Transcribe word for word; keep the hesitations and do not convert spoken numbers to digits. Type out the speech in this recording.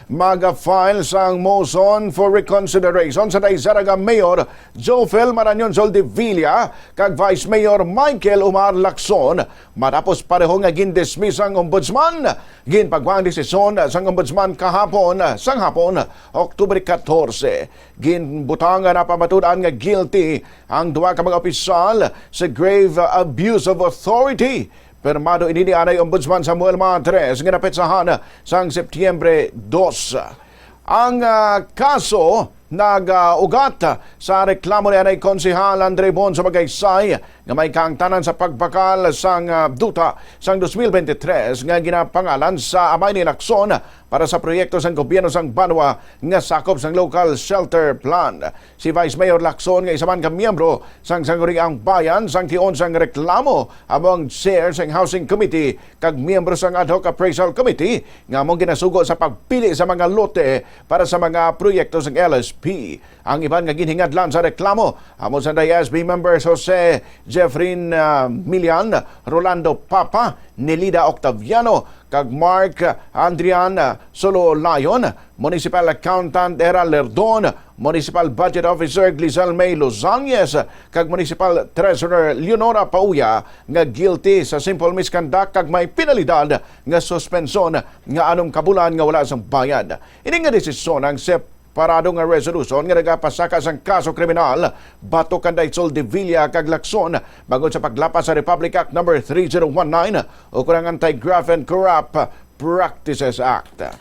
Mag-file sang motion for reconsideration sa Daizaraga Mayor Jofel Marañon Soldevilla kag Vice Mayor Michael Omar Lacson matapos pareho nga gindismiss ang Ombudsman. Ginpagwa ang desisyon sang Ombudsman kahapon, sang hapon, Oktubre katorse. Ginbutang nga napamatud-an nga guilty ang duha ka mga opisyal sa grave abuse of authority. Pirmado ini ni anay Ombudsman Samuel Madres nga napetsahan sang Setyembre dos. Ang, ah, kaso nag-ugat sa reklamo ni anay Konsehal Andre Bon sa Magaysay nga may kahangtanan sa pagbakal sang, ah, duta sang dos mil bente tres nga ginapangalan sa amay ni Lacson para sa proyekto sang gobyerno sang banwa nga sakop sang local shelter plan. Si Vice Mayor Lacson, nga isa man ka miyembro sang Sangguniang Bayan, sang tion sang reklamo, amo ang chair sang Housing Committee kag miyembro sang Ad Hoc Appraisal Committee nga among ginasugo sa pagpili sa mga lote para sa mga proyekto sang L S P. Ang iban nga ginhingadlan sa reklamo amo sang S B members Jose Jeffrin, ah, Milian, Rolando Papa, Nelida Octaviano, kag Mark Andrian, ah, Sololayon, Municipal Accountant Era Lerdon, Municipal Budget Officer Glizelle May Lozanges, kag Municipal Treasurer Leonora Pauya nga guilty sa simple misconduct kag may penalidad nga suspensyon nga anom ka bulan nga wala sang bayad. Ini nga desisyon ang separado nga resolution nga nagapasaka sang kaso kriminal batok kanday Soldevilla kag Lacson bangod sa paglapas sa Republic Act Number three zero one nine o kunang Anti-Graft and Corrupt Practices Act.